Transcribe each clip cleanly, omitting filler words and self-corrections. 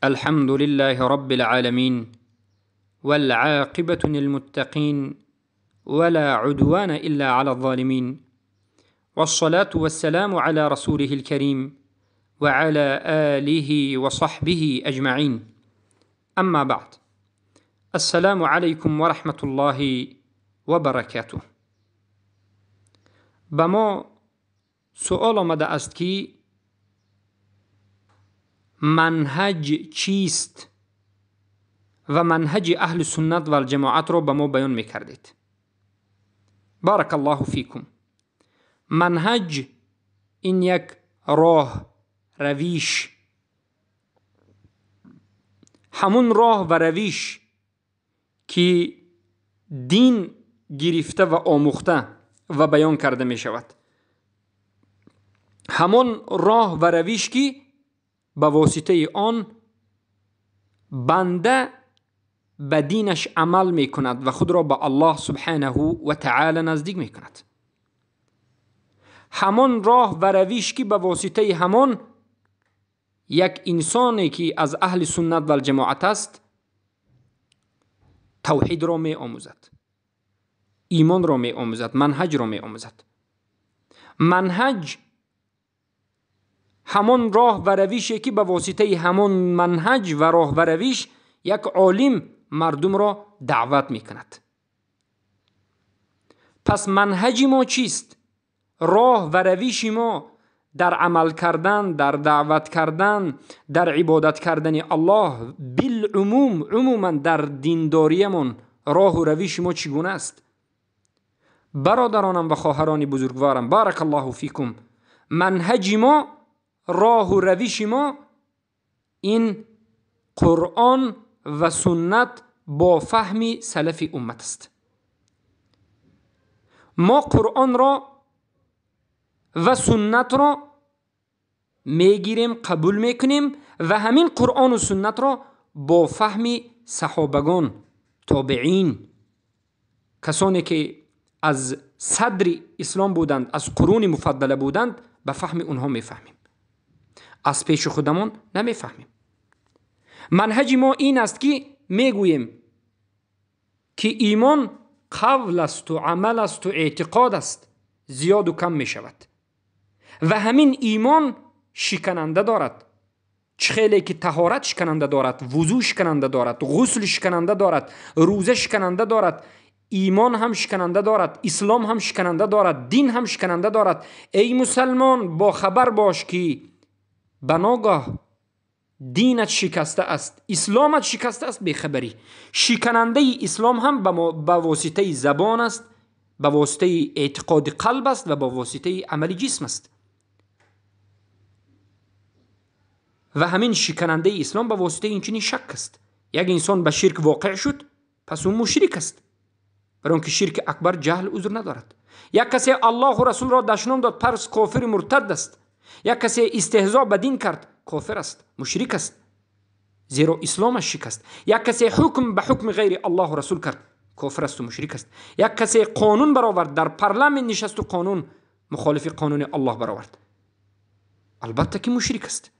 الحمد لله رب العالمين، والعاقبة للمتقين، ولا عدوان إلا على الظالمين، والصلاة والسلام على رسوله الكريم وعلى آله وصحبه أجمعين. أما بعد، السلام عليكم ورحمة الله وبركاته. به ما سؤال آمده است که منهج چیست و منهج اهل سنت و الجماعت را به ما بیان میکردید. بارک الله فیکم. منهج این یک راه، رویش، همون راه و رویش که دین گرفته و آموخته و بیان کرده می شود، همان راه و رویش که به واسطه آن بنده به دینش عمل می کند و خود را به الله سبحانه و تعالی نزدیک می کند. همان راه و رویش که به واسطه همان یک انسانی که از اهل سنت و الجماعت است توحید را می آموزد، ایمان را می آموزد، منهج را می آموزد. منهج همان راه و رویشی که به واسطه همان منهج و راه و رویش یک عالم مردم را دعوت می کند. پس منهج ما چیست؟ راه و رویش ما در عمل کردن، در دعوت کردن، در عبادت کردن الله بالعموم، عموما در دینداریمون راه و رویش ما چگونه است؟ برادرانم و خواهران بزرگوارم، بارک الله فیکم، منهج ما، راه و رویش ما این قرآن و سنت با فهم سلف امت است. ما قرآن را و سنت را میگیریم، قبول میکنیم و همین قرآن و سنت را با فهم صحابگان، تابعین، کسانی که از صدر اسلام بودند، از قرون مفضله بودند، به فهم اونها میفهمیم، از پیش خودمون نمیفهمیم. منهج ما این است که میگوییم که ایمان قول است و عمل است و اعتقاد است، زیاد و کم میشود و همین ایمان شکننده دارد. چه که طهارت شکننده دارد، وضو شکننده دارد، غسل شکننده دارد، روزه شکننده دارد، ایمان هم شکننده دارد، اسلام هم شکننده دارد، دین هم شکننده دارد. ای مسلمان با خبر باش که بناگاه دینت شکسته است، اسلامت شکسته است، بیخبری. شکننده اسلام هم به واسطه زبان است، به واسطه اعتقاد قلب است و به واسطه عمل جسم است. و همین شکننده اسلام به واسطه اینچنین شک است. یک انسان به شرک واقع شد، پس او مشرک است، برای اینکه شرک اکبر جهل عذر ندارد. یک کسی الله و رسول را دشنام داد، پس کافر مرتد است. یک کسی استهزا به دین کرد، کافر است، مشرک است، زیرا اسلامش شکست. یک کسی حکم به حکم غیر الله و رسول کرد، کافر است و مشرک است. یک کسی قانون برآورد، در پارلمان نشست و قانون مخالف قانون الله برآورد، البته که مشرک است.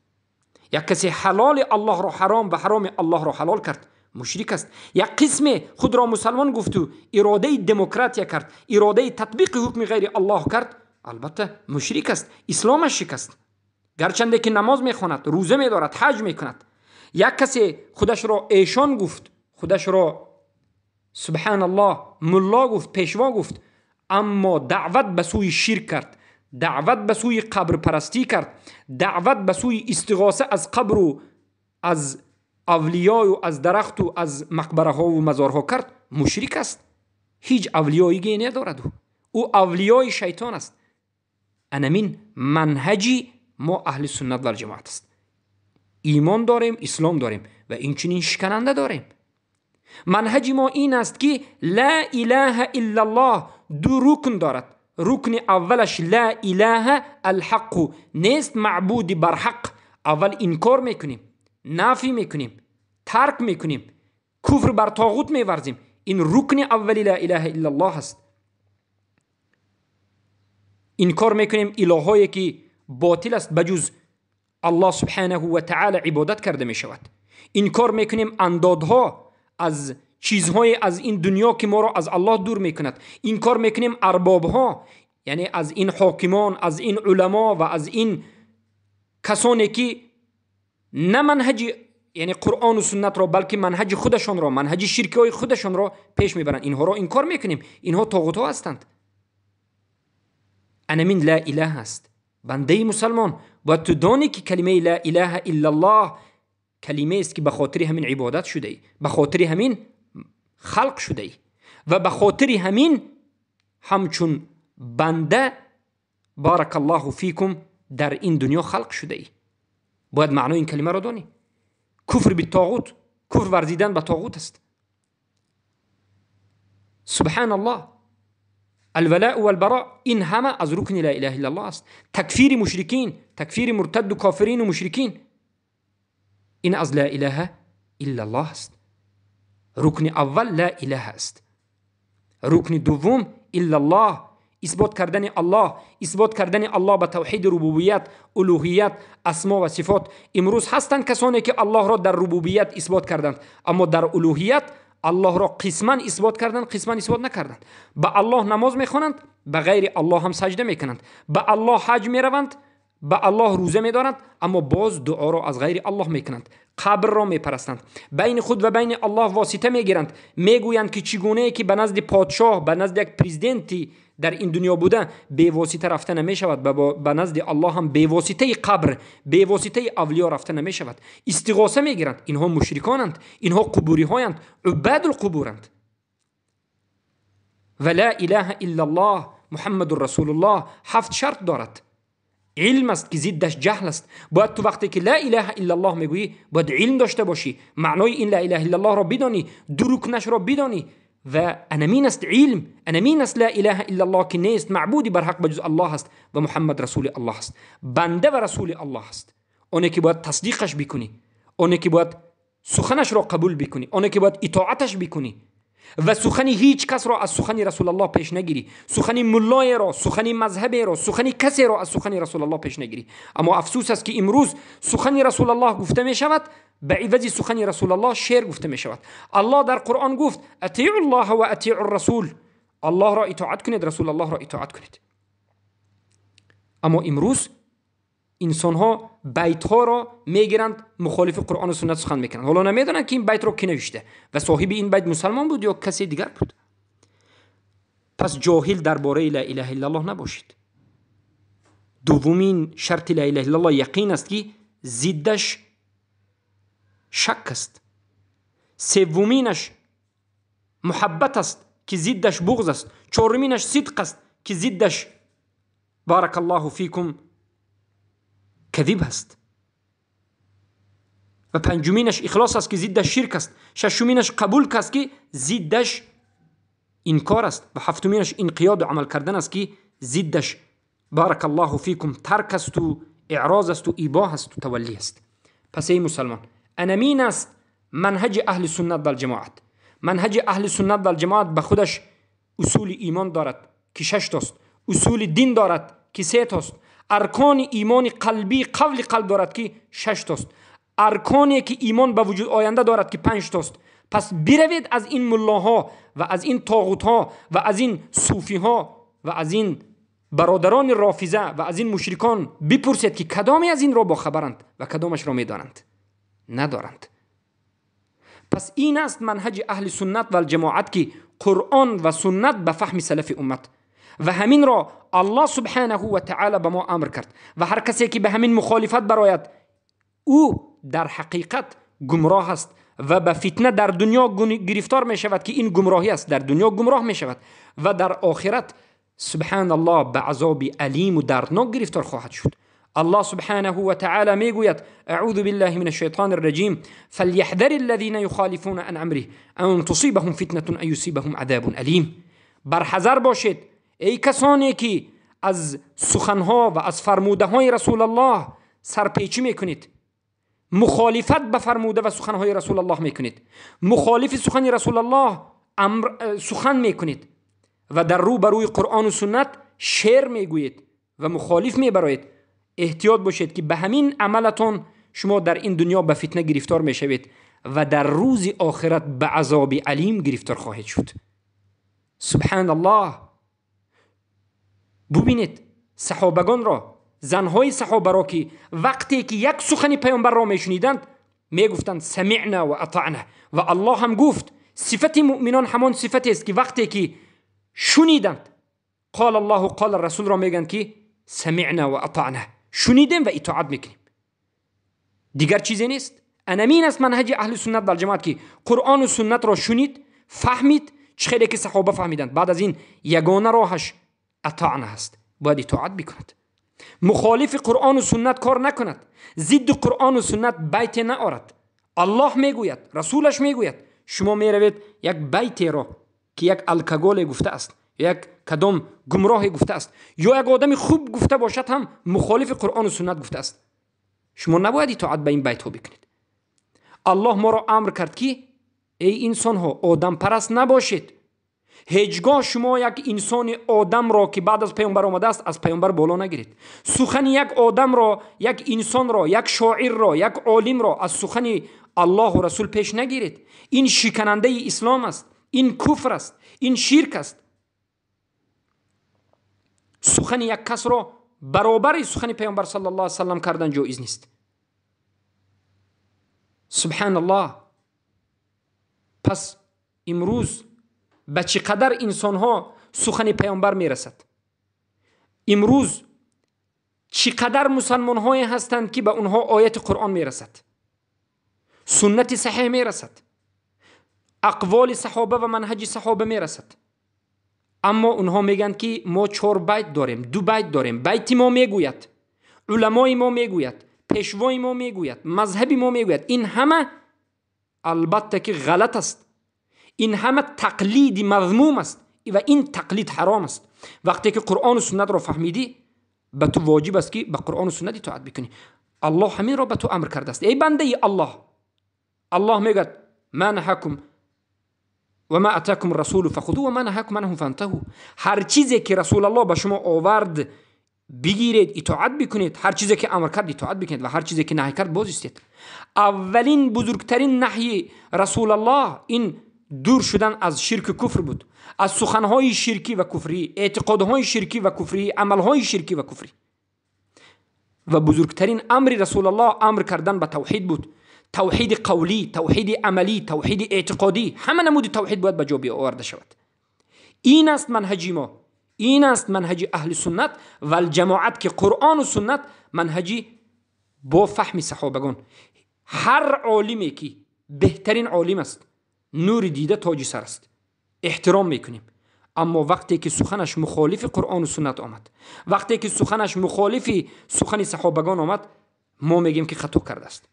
یک کسی حلال الله را حرام و حرام الله را حلال کرد، مشرک است. یک قسم خود را مسلمان گفت و اراده دموکراتیا کرد، اراده تطبیق حکم غیر الله کرد، البته مشرک است، اسلامش شکست، گرچنده که نماز میخواند، روزه میدارد، حج میکند. یک کسی خودش را ایشان گفت، خودش را سبحان الله ملا گفت، پیشوا گفت، اما دعوت به سوی شرک کرد، دعوت به سوی قبر پرستی کرد، دعوت به سوی استغاثه از قبر و از اولیای و از درخت و از مقبره ها و مزارها کرد، مشرک است. هیچ اولیایی ندارد، او اولیای شیطان است. انمین منهجی ما اهل سنت و الجماعت است. ایمان داریم، اسلام داریم و این چنین شکننده داریم. منهج ما این است که لا اله الا الله دو رکن دارد. رکن اولش لا اله الحق، نیست معبود برحق. اول انکار میکنیم، نفی میکنیم، ترک میکنیم، کفر بر طاغوت میورزیم. این رکن اولی لا اله الا الله است. انکار میکنیم الهایی که باطل است، بجز الله سبحانه و تعالی عبادت کرده میشود. Инкор мекунем андодҳо аз чизҳои аз ин дунё ки моро аз Аллоҳ дур мекунад. Инкор мекунем арбобҳо, яъне аз ин ҳокимон, аз ин уламо ва аз ин касоне ки на манҳаҷи яъне Қуръону суннатро, балки манҳаҷи худашонро, манҳаҷи ширкиҳои худашонро пеш мебаранд. Инҳоро инкор мекунем. Инҳо тоғутҳо ҳастанд. Анамин ла илаҳ аст. Бандаи мусалмон бояд ту донӣ ки калимаи ла илаҳа иллаллоҳ калимаест ки ба хотири ҳамин ибодат шудаӣ, ба хотири ҳамин халқ шудаӣ ва ба хотири ҳамин ҳамчун банда баракаллоҳу фикум дар ин дунё халқ шудаӣ. Бояд маънои ин калимаро донӣ. Куфр битоғут, куфр варзидан ба тоғут аст. Субҳаналлоҳ. Алвалаъу валбаро, ин ҳама аз рукни ла илаҳа иллаллоҳ аст. Такфири мушрикин, такфири муртадду кофирину мушрикин, ин аз ла илаҳа иллаллоҳ аст. Рукни аввал ла илаҳа аст. Рукни дуввум иллаллоҳ, исбот кардани Аллоҳ, исбот кардани Аллоҳ ба тавҳиди рубубият, улуҳият, асмо ва сифот. Имрӯз ҳастанд касоне ки Аллоҳро дар рубубият исбот карданд, аммо дар улуҳият Аллоҳро қисман исбот карданд, қисман исбот накарданд. Ба Аллоҳ намоз мехонанд, ба ғайри Аллоҳ ҳам саҷда мекунанд. Ба Аллоҳ ҳаҷ мераванд, ба Аллоҳ рӯза медоранд, аммо боз дуоро аз ғайри Аллоҳ мекунанд. Қабрро мепарастанд. Байни худ ва байни Аллоҳ восита мегиранд. Мегӯянд ки чӣ гунае ки ба назди подшоҳ, ба назди як президенти дар ин дунё буда бевосита рафта намешавад, ба назди Аллоҳ ҳам бевоситаи қабр, бевоситаи авлиё рафта намешавад. Истиғоса мегиранд. Инҳо мушриконанд, инҳо қубуриҳоянд, уббадулқубуранд. Ва ла илаҳа иллаллоҳ муҳаммадур расулуллоҳ ҳафт шарт дорад. Илм аст ки зиддаш ҷаҳл аст. Бояд ту вақте ки ла илаҳа иллаллоҳ мегӯӣ, бояд илм дошта бошӣ, маънои ин ла илаҳа иллаллоҳро бидонӣ, ду рукнашро бидонӣ. Ва анамин аст илм, анамин аст ла илаҳа иллаллоҳ ки нест маъбуди барҳақ ба ҷуз Аллоҳ аст ва Муҳаммад расули Аллоҳ аст, банда ва расули Аллоҳ аст. Оне ки бояд тасдиқаш бикунӣ, оне ки бояд суханашро қабул бикунӣ, оне ки бояд итоаташ бикунӣ ва сухани ҳеҷ касро аз сухани Расулаллоҳ пеш нагирӣ, сухани муллоеро, сухани мазҳаберо, сухани касеро аз сухани Расулаллоҳ пеш нагирӣ. Аммо афсӯс аст ки имрӯз сухани Расулаллоҳ гуфта мешавад, ба ивази сухани Расулаллоҳ шеър гуфта мешавад. Аллоҳ дар Қуръон гуфт: атиу ллоҳа ва атиу расул. Аллоҳро итоат кунед, Расулаллоҳро итоат кунед. Аммо имрӯз инсонҳо байтҳоро мегиранд, мухолифи Қуръону суннат сухан мекунанд. Ҳоло намедонанд ки ин байтро кӣ навишта ва соҳиби ин байт мусалмон буд ё касе дигар буд. Пас ҷоҳил дар бораи ла илаҳа иллаллоҳ набошед. Дуввумин шарти ла илаҳа иллаллоҳ яқин аст ки зиддаш шак аст. Севвуминаш муҳаббат аст ки зиддаш буғз аст. Чоруминаш сидқ аст ки зиддаш баракаллоҳу фикум кадиб аст. Ва панҷуминаш ихлос аст ки зиддаш ширк аст. Шашуминаш қабул аст ки зиддаш инкор аст. Ва ҳафтуминаш инқиёду амал кардан аст ки зиддаш баракаллоҳу фикум тарк асту эъроз асту ибоҳ асту таваллӣ аст. Пас эй мусалмон, анамин аст манҳаҷи аҳли суннат валҷамоат. Манҳаҷи аҳли суннат валҷамоат ба худаш усули имон дорад ки шаш тост, усули дин дорад ки се тост, аркони имони қалбӣ қавли қалб дорад ки шаш тост, арконе ки имон ба вуҷуд оянда дорад ки панҷ тост. Пас биравед аз ин муллоҳо ва аз ин тоғутҳо ва аз ин суфиҳо ва аз ин бародарони рофиза ва аз ин мушрикон бипурсед ки кадоме аз инро бохабаранд ва кадомашро медонанд. Надоранд. Пас ин аст манҳаҷи аҳли суннат валҷамоат ки Қуръон ва суннат ба фаҳми салафи уммат. Ва ҳаминро Аллоҳ субҳанаҳу ва таъала ба мо амр кард. Ва ҳар касе ки ба ҳамин мухолифат барояд, ӯ дар ҳақиқат гумроҳ аст ва ба фитна дар дунё гирифтор мешавад ки ин гумроҳӣ аст. Дар дунё гумроҳ мешавад ва дар охират субҳаналлоҳ ба азоби алиму дарднок гирифтор хоҳад шуд. الله سبحانه وتعالى ميغويت: أعوذ بالله من الشيطان الرجيم، فليحذر الذين يخالفون عن أمره أن تصيبهم فتنة أن يصيبهم عذاب أليم. برحذر باشید ای کسانی که از سخنها و از فرموده های رسول الله سرپیچی میکنید، مخالفت به فرموده و سخنهای رسول الله میکنید، مخالف سخن رسول الله امر سخن میکنید و در رو بروی قرآن و سنت شعر میگویید و مخالف میبرایید. احتیاط باشید که به همین عملتون шумо дар ин дунё ба фитна гирифтор мешавед ва дар рӯзи охират ба азоби алим гирифтор хоҳед шуд. Субҳан аллоҳ. Бубинед саҳобагонро, занҳои саҳобаро, ки вақте ки як сухани паёмбарро мешуниданд мегуфтанд самиъна ва атаъна. Ва аллоҳ ҳам гуфт сифати муъминон ҳамон сифатест ки вақте ки шуниданд қол аллоҳу қол расулро мегӯянд ки самиъна ва атаъна, шунидем ва итоат мекунем, дигар чизе нест. Анамин аст манҳаҷи аҳли суннат валҷамоат, ки қуръону суннатро шунид, фаҳмид, чӣ хеле ки саҳоба фаҳмиданд. Баъд аз ин ягона роҳаш атаъна аст, бояд итоат бикунад, мухолифи қуръону суннат кор накунад, зидди қуръону суннат байте наорад. Аллоҳ мегӯяд, расулаш мегӯяд, шумо меравед як байтеро ки як алкоголе гуфтааст, як кадом гумроҳе гуфтааст, ё як одами хуб гуфта бошад ҳам мухолифи қуръону суннат гуфтааст, шумо набояд итоат ба ин байтҳо бикунед. Аллоҳ моро амр кард ки эй инсонҳо, одампараст набошед. Ҳеҷгоҳ шумо як инсони одамро ки баъд аз паёмбар омадааст аз паёмбар боло нагиред. Сухани як одамро, як инсонро, як шоирро, як олимро аз сухани аллоҳу расул пеш нагиред. Ин шиканандаи ислом аст, ин куфр аст, ин ширк аст. Сухани як касро баробари сухани паёмбар саллаллоҳу алайҳи васаллам кардан ҷоиз нест. Субҳаналлоҳ. Пас имрӯз ба чӣ қадар инсонҳо сухани паёмбар мерасад? Имрӯз чӣ қадар мусалмонҳое ҳастанд ки ба онҳо ояти қуръон мерасад, суннати саҳеҳ мерасад, ақволи саҳоба ва манҳаҷи саҳоба мерасад, аммо онҳо мегӯянд ки мо 4 байт дорем, 2 байт дорем, байти мо мегӯяд, уламои мо мегӯяд, пешвои мо мегӯяд, мазҳаби мо мегӯяд. Ин ҳама албатта ки ғалат аст, ин ҳама тақлиди мазмум аст ва ин тақлид ҳаром аст. Вақте ки қуръону суннатро фаҳмидӣ, ба ту воҷиб аст ки ба қуръону суннат итоат бикунӣ. Аллоҳ ҳаминро ба ту амр кардааст. Эй бандаи Аллоҳ, Аллоҳ мегӯяд ма наҳакум ва ма атакум расулу фахузу ва ма наҳакум анҳу фантаҳу. Ҳар чизе ки расулаллоҳ ба шумо овард бигиред, итоат бикунед, ҳар чизе ки амр кард итоат бикунед ва ҳар чизе ки наҳй кард боз истед. Аввалин бузургтарин наҳйи расулаллоҳ ин дур шудан аз ширку куфр буд, аз суханҳои ширкӣ ва куфрӣ, эътиқодҳои ширкӣ ва куфрӣ, амалҳои ширкӣ ва куфрӣ. Ва бузургтарин амри расулаллоҳ амр кардан ба тавҳид буд. Тавҳиди қавлӣ, тавҳиди амалӣ, тавҳиди эътиқодӣ, ҳама намуди тавҳид бояд ба ҷо биоварда шавад. Ин аст манҳаҷи мо, ин аст манҳаҷи аҳли суннат валҷамоат, ки қуръону суннат манҳаҷи бо фаҳми саҳобагон. Ҳар олиме ки беҳтарин олим аст, нури дида тоҷи сар аст, эҳтиром мекунем. Аммо вақте ки суханаш мухолифи қуръону суннат омад, вақте ки суханаш мухолифи сухани саҳобагон омад, мо мегӯем ки хато кардааст.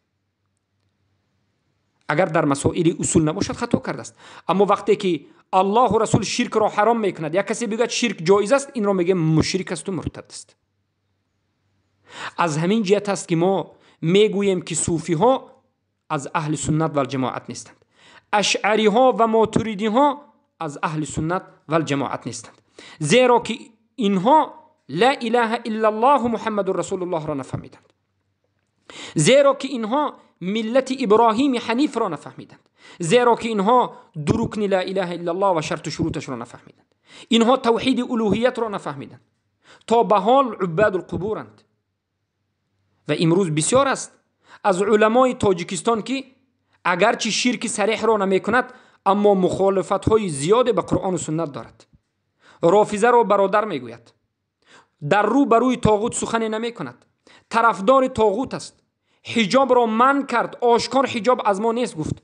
Агар дар масоили усул набошад, хато кардааст. Аммо вақте ки аллоҳу расул ширкро ҳаром мекунад, як касе бигӯяд ширк ҷоиз аст, инро мегӯем мушрик асту муртад аст. Аз ҳамин ҷиҳат аст ки мо мегӯем ки суфиҳо аз аҳли суннат валҷамоат нестанд, ашъариҳо ва мотуридиҳо аз аҳли суннат валҷамоат нестанд, зеро ки инҳо ла илаҳа иллаллоҳу муҳаммадун расулуллоҳро нафаҳмиданд, зеро ки инҳо миллати иброҳими ҳанифро нафаҳмиданд, зеро ки инҳо ду рукни ла илаҳа иллаллоҳ ва шарту шуруташро нафаҳмиданд, инҳо тавҳиди улуҳиятро нафаҳмиданд, то ба ҳол уббадулқубуранд. Ва имрӯз бисёр аст аз уламои тоҷикистон ки агарчи ширки сареҳро намекунад, аммо мухолифатҳои зиёде ба қуръону суннат дорад. Рофизаро бародар мегӯяд, дар рӯ ба рӯи тоғут сухане намекунад, тарафдори тоғут аст, ҳиҷобро манъ кард, ошкор ҳиҷоб аз мо нест гуфт.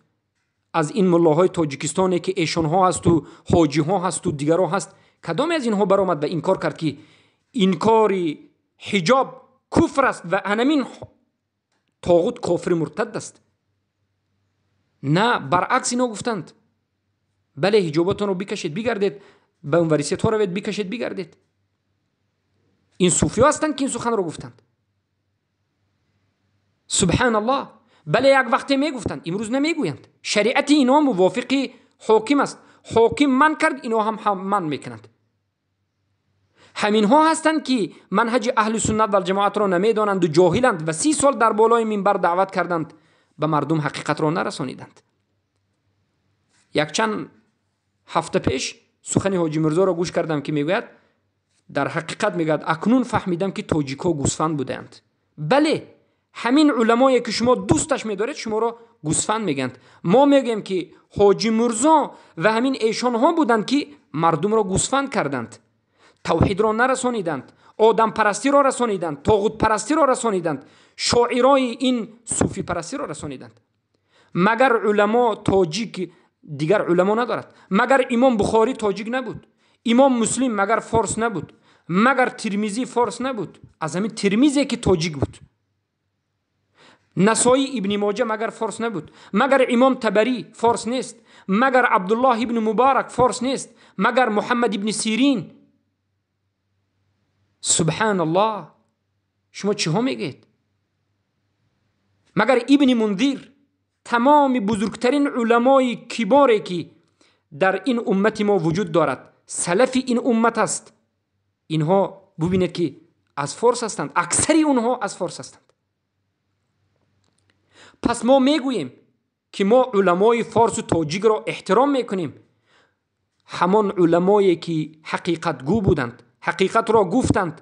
Аз ин муллоҳои тоҷикистоне ки эшонҳо ҳасту ҳоҷиҳо ҳасту дигарҳо ҳаст, кадоме аз инҳо баромад ва инкор кард ки инкори ҳиҷоб куфр аст ва анамин тоғут кофири муртад аст? На, баръакс ино гуфтанд: бале, ҳиҷоботонро бикашед, бигардед, ба университетҳо равед, бикашед, бигардед. Ин суфиҳо ҳастанд ки ин суханро гуфтанд. Субҳаналлоҳ. Бале, як вақте мегуфтанд, имрӯз намегӯянд. Шариати ино мувофиқи ҳоким аст. Ҳоким манъ кард, ино ҳам манъ мекунанд. Ҳаминҳо ҳастанд ки манҳаҷи аҳли суннат валҷамоатро намедонанд ва ҷоҳиланд ва 30 сол дар болои минбар даъват карданд, ба мардум ҳақиқатро нарасониданд. Якчанд ҳафта пеш сухани ҳоҷи Мирзоро гӯш кардам, ки мегӯяд, дар ҳақиқат мегӯяд, акнун фаҳмидам, ки тоҷикҳо гӯсфанд будаанд. Бале, ҳамин уламое ки шумо дӯсташ медоред, шуморо гӯсфанд мегӯянд. Мо мегӯем, ки ҳоҷи Мирзо ва ҳамин эшонҳо буданд, ки мардумро гӯсфанд карданд, тавҳидро нарасониданд, одампарастиро расониданд, тоғутпарастиро расониданд, шоирои ин суфипарастиро расониданд. Магар уламо тоҷик дигар уламо надорад? Магар имом Бухорӣ тоҷик набуд? Имом Муслим магар форс набуд? Магар Тирмизӣ форс набуд? Аз ҳамин Тирмизе ки тоҷик буд. Насоӣ ибни Моҷа магар форс набуд? Магар имом Табарӣ форс нест? Магар Абдуллоҳ ибни Муборак форс нест? Магар Муҳаммад ибни Сирин? Субҳаналлоҳ, шумо чиҳо мегӯед? Магар ибни Мунзир, тамоми бузургтарин уламои киборе ки дар ин уммати мо вуҷуд дорад, салафи ин уммат аст, инҳо бубинед ки аз форс ҳастанд, аксари онҳо аз форс ҳастанд. Пас мо мегӯем ки мо уламои форсу тоҷикро эҳтиром мекунем. Ҳамон уламое ки ҳақиқатгӯ буданд, ҳақиқатро гуфтанд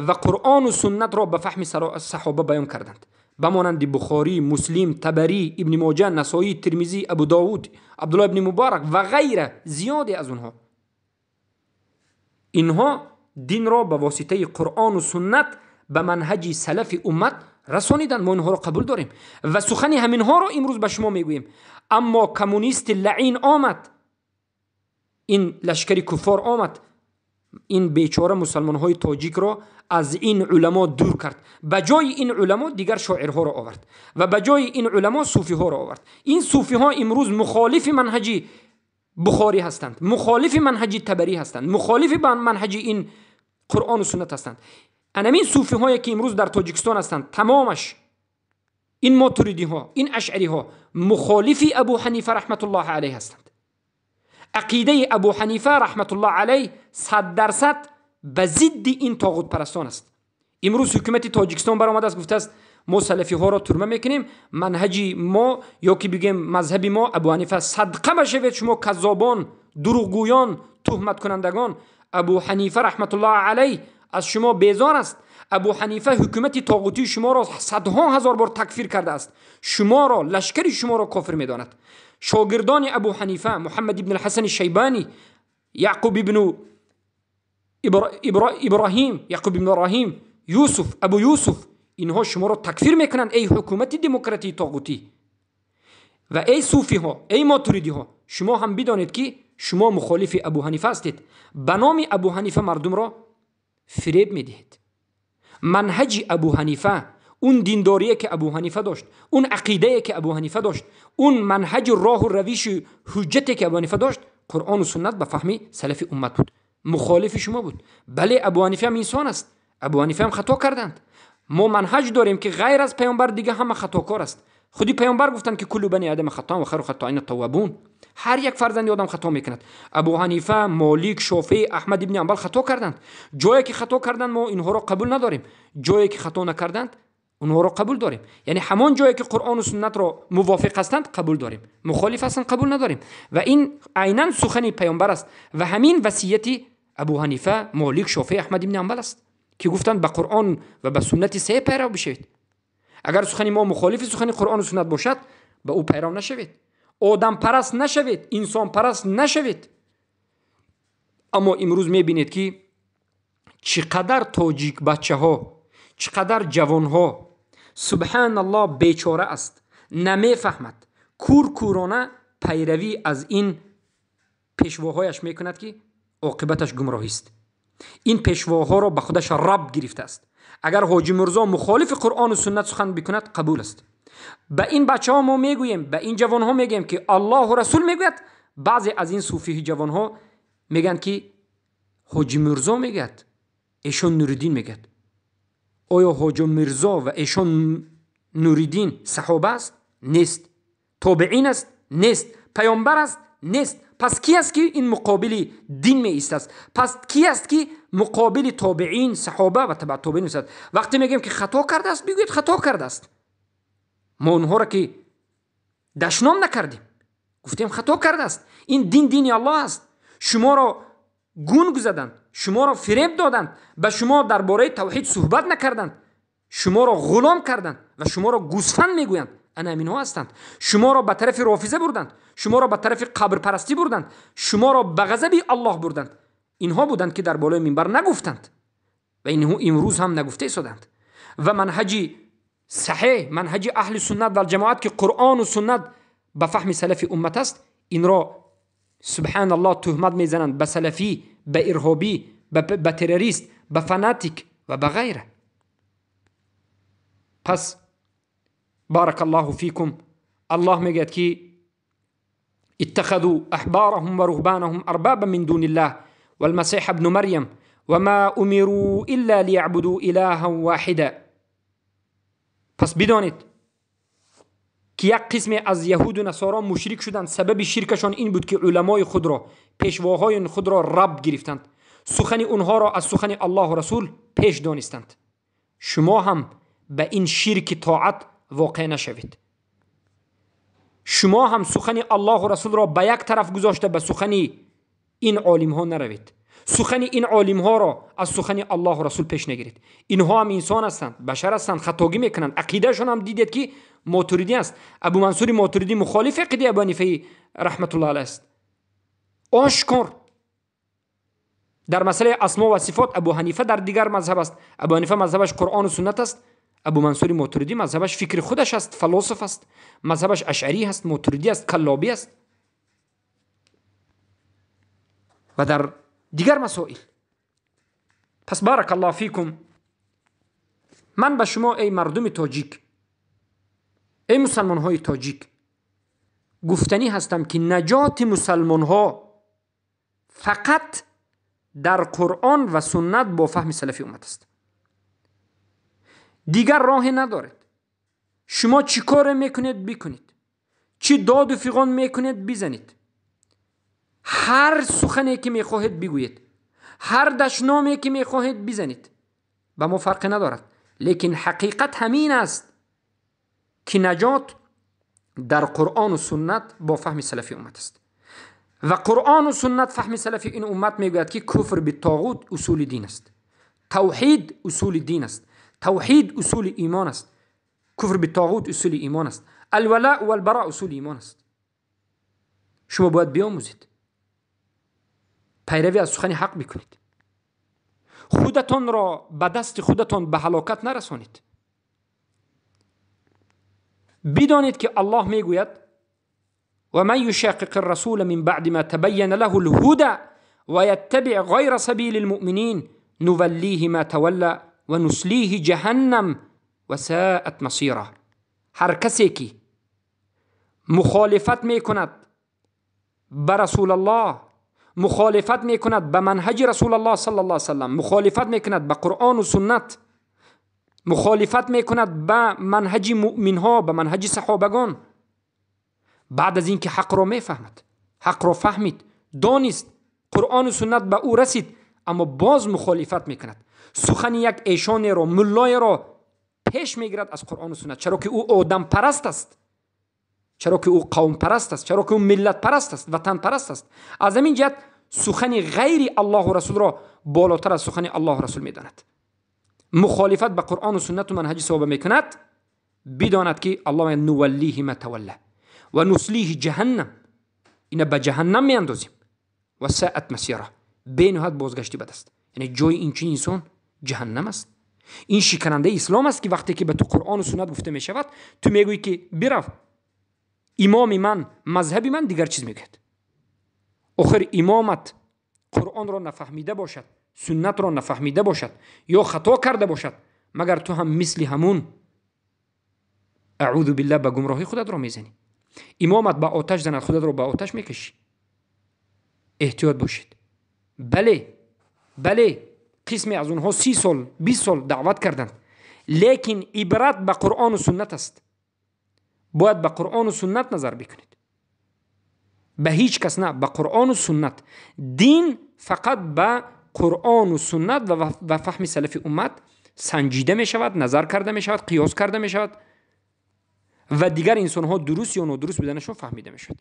ва Қуръону суннатро ба фаҳми саҳоба баён карданд, ба монанди Бухорӣ, Муслим, Табарӣ, ибни Моҷа, Насоӣ, Тирмизӣ, Абу Довуд, Абдуллоҳ ибни Муборак ва ғайра, зиёде аз онҳо. Инҳо динро ба воситаи Қуръону суннат ба манҳаҷи салафи уммат расониданд. Мо инҳоро қабул дорем ва сухани ҳаминҳоро имрӯз ба шумо мегӯем. Аммо коммунисти лаъин омад, ин лашкари куффор омад, ин бечора мусалмонҳои тоҷикро аз ин уламо дур кард. Ба ҷои ин уламо дигар шоирҳоро овард ва ба ҷои ин уламо суфиҳоро овард. Ин суфиҳо имрӯз мухолифи манҳаҷи Бухорӣ ҳастанд, мухолифи манҳаҷи Табарӣ ҳастанд, мухолифи манҳаҷи ин Қуръону суннат ҳастанд. Анамин суфиҳое ки имрӯз дар Тоҷикистон ҳастанд, тамомаш ин мотуридиҳо, ин ашъариҳо мухолифи Абу Ҳанифа раҳматуллоҳи алайҳ ҳастанд. Ақидаи Абу Ҳанифа раҳматуллоҳи алайҳ 100% ба зидди ин тоғутпарастон аст. Имрӯз ҳукумати Тоҷикистон баромадааст, гуфтааст мо салафиҳоро турма мекунем, манҳаҷи мо ё ки бигем мазҳаби мо Абу Ҳанифа. Садқа башавед шумо каззобон, дурӯғгӯён, туҳматкунандагон. Абу Ҳанифа раҳматуллоҳи алайҳ аз шумо безор аст. Абу Ҳанифа ҳукумати тоғутии шуморо садҳо ҳазор бор такфир кардааст, шуморо, лашкари шуморо кофир медонад. Шогирдони Абу Ҳанифа Муҳаммад ибн Алҳасани Шайбанӣ, Яъқуб ибну Иброҳим, Яъқуб ибн Иброҳим, Юсуф, Абу Юсуф, инҳо шуморо такфир мекунанд, эй ҳукумати демократии тоғутӣ ва эй суфиҳо, эй мотуридиҳо. Шумо ҳам бидонед ки шумо мухолифи Абу Ҳанифа ҳастед. Ба номи Абу Ҳанифа мардумро фиреб медиҳед. Манҳаҷи Абу Ҳанифа, он диндорие ки Абу Ҳанифа дошт, он ақидае ки Абу Ҳанифа дошт, он манҳаҷи роҳу равиши ҳуҷҷате ки Абу Ҳанифа дошт, Қуръону суннат ба фаҳми салафи уммат буд, мухолифи шумо буд. Бале, Абу Ҳанифа ҳам инсон аст, Абу Ҳанифа ҳам хато карданд. Мо манҳаҷ дорем ки ғайр аз паёмбар дига ҳама хатокор аст. Худи паёмбар гуфтанд ки куллу бани адама хатоан ва хайру хатоина таввабун. Ҳар як фарзанди одам хато мекунад. Абу Ҳанифа, Молик, Шофеъ, Аҳмад ибни Ҳанбал хато карданд. Ҷое ки хато карданд мо инҳоро қабул надорем, ҷое ки хато накарданд онҳоро қабул дорем. Яъне ҳамон ҷое ки Қуръону суннатро мувофиқ ҳастанд қабул дорем, мухолиф ҳастанд қабул надорем. Ва ин айнан сухани паёмбар аст ва ҳамин васияти Абу Ҳанифа, Молик, Шофеъ, Аҳмад ибни Ҳанбал аст ки гуфтанд ба Қуръон ва ба суннати саҳеҳ пайрав бишавед. Агар сухани мо мухолифи сухани Қуръону суннат бошад, ба ӯ пайрав нашавед, одампараст нашавед, инсонпараст нашавед. Аммо имрӯз мебинед ки чӣ қадар тоҷик бачаҳо, чӣ қадар ҷавонҳо, субҳаналлоҳ, бечора аст, намефаҳмад, кӯркӯрона пайравӣ аз ин пешвоҳояш мекунад ки оқибаташ гумроҳист. Ин пешвоҳоро ба худаш раб гирифтааст. Агар ҳоҷи Мирзо мухолифи Қуръону суннат сухан бикунад, қабул аст. Ба ин бачаҳо мо мегӯем, ба ин ҷавонҳо мегӯем ки Аллоҳу Расул мегӯяд. Баъзе аз ин суфиҳи ҷавонҳо мегӯянд ки ҳоҷи Мирзо мегӯяд, эшон Нуриддин мегӯяд. Оё ҳоҷи Мирзо ва эшон Нуриддин саҳоба аст? Нест. Тобеин аст? Нест. Паёмбар аст? Нест. Пас ки аст ки ин муқобили дин меистад? Пас ки аст ки муқобили тобеин, саҳоба ва табаъ тобеин меистад? Вақте мегӯем ки хато кардааст, бигӯед хато кардааст. Мо онҳоро ки дашном накардем, гуфтем хато кардааст. Ин дин дини Аллоҳ аст. Шуморо гунг заданд, шуморо фиреб доданд, ба шумо дар бораи тавҳид суҳбат накарданд, шуморо ғулом карданд ва шуморо гӯсфанд мегӯянд. Ана ҳаминҳо ҳастанд. Шуморо ба тарафи рофиза бурданд, шуморо ба тарафи қабрпарастӣ бурданд, шуморо ба ғазаби Аллоҳ бурданд. Инҳо буданд ки дар болои минбар нагуфтанд ва инҳо имрӯз ҳам нагуфта истоданд. Ва манҳаҷи саҳеҳ, манҳаҷи аҳли суннат валҷамоат ки қуръону суннат ба фаҳми салафи уммат аст, инро субҳаналлоҳ туҳмат мезананд ба салафӣ, ба ирҳобӣ, ба террорист, ба фанатик ва ба ғайра. Пас баракаллоҳу фикум, Аллоҳ мегӯяд ки اتخذوا أحبارهم ورهبانهم أربابا من دون الله والمسيح ابن مريم وما أمروا إلا ليعبدوا إلها واحدا. پس بدانید که یک قسم از یهود و نصارا مشرک شدند. سبب شرکشان این بود که علمای خود را، پیشواهای خود را رب گرفتند، سخن اونها را از سخن الله و رسول پیش دانستند. شما هم به این شرک طاعت واقع نشوید. شما هم سخن الله و رسول را به یک طرف گذاشته به سخن این عالم ها نروید. سخن این عالم ها را از سخن الله و رسول پیش نگیرید. اینها هم انسان هستند، بشر هستند، خطاگی میکنند. عقیدهشون هم دیدید که ماتریدی است. ابو منصور ماتریدی مخالف عقیده ابو حنیفه رحمت الله علیه است. آشکار در مسئله اسما و صفات ابو حنیفه در دیگر مذهب است. ابو حنیفه مذهبش قرآن و سنت است. ابو منصور ماتریدی مذهبش فکر خودش است، فلسفه است، مذهبش اشعری است، ماتریدی است، کلابی است و در دیگر مسائل. پس بارک الله فیکم، من به شما ای مردم تاجیک، ای مسلمان های تاجیک گفتنی هستم که نجات مسلمان ها فقط در قرآن و سنت با فهم سلفی امت است. دیگر راه ندارد. شما چی کار میکنید بکنید، چی داد و فیغان میکنید بزنید، هر سخنی که میخواهید بگویید، هر دشنامی که میخواهید بزنید، به ما فرق ندارد. لیکن حقیقت همین است که نجات در قرآن و سنت با فهم سلفی امت است. و قرآن و سنت فهم سلفی این امت میگوید که کفر به طاغوت اصول دین است، توحید اصول دین است، توحید اصول ایمان است، کفر به طاغوت اصول ایمان است، الولاء والبراء اصول ایمان است. شما باید بیاموزید، پیروی از سخن حق بکنید، خودتان را به دست خودتان به هلاکت نرسانید. بدانید که الله میگوید و من یشاقق الرسول من بعد ما تبین له الهدى ويتبع غیر سبیل المؤمنین نولیه ما تولى و نسلیه جهنم و ساءت مصیرا. هر کسی که مخالفت میکند به رسول الله، مخالفت میکند به منهج رسول الله صلی الله علیه وسلم، مخالفت میکند به قرآن و سنت، مخالفت میکند به منهج مؤمن ها، به منهج صحابگان، بعد از اینکه حق را میفهمد، حق را فهمید، دانست، قرآن و سنت به او رسید، اما باز مخالفت میکند، سخن یک ایشان را، ملای را پیش میگیرد از قرآن و سنت، چرا که او آدم پرست است، چرا که او قوم پرست است، چرا که او ملت پرست است، وطن پرست است. از همین جهت سخن غیر الله و رسول را بالاتر از سخن الله و رسول میداند. مخالفت به قرآن و سنت و منهج صحابه میکند، بداند که الله نولیه ما توله و نسلیه جهنم، اینا به جهنم میاندازیم و ساعت مسیره، بینهایت بازگشتی بد است. یعنی جای این چنین انسان جهنم است. این شکننده اسلام است که وقتی که به تو قرآن و سنت گفته میشود، تو میگویی که برو امام من، مذهب من دیگر چیز میگوید. آخر امامت قرآن را نفهمیده باشد، سنت را نفهمیده باشد یا خطا کرده باشد، مگر تو هم مثل همون اعوذ بالله به گمراهی خودت را میزنی. امامت به آتش زند، خودت را به آتش میکشی. احتیاط باشید. بله بله، قسمی از اونها 30 سال 20 سال دعوت کردند، لیکن عبرت به قرآن و سنت است. باید به قرآن و سنت نظر بکنید، Ба ҳеҷ кас на, ба Қуръону суннат. Дин фақат ба Қуръону суннат ва фаҳми салафи уммат санҷида мешавад, назар карда мешавад, қиёс карда мешавад ва дигар инсонҳо дуруст ё нодуруст буданашон фаҳмида мешавад.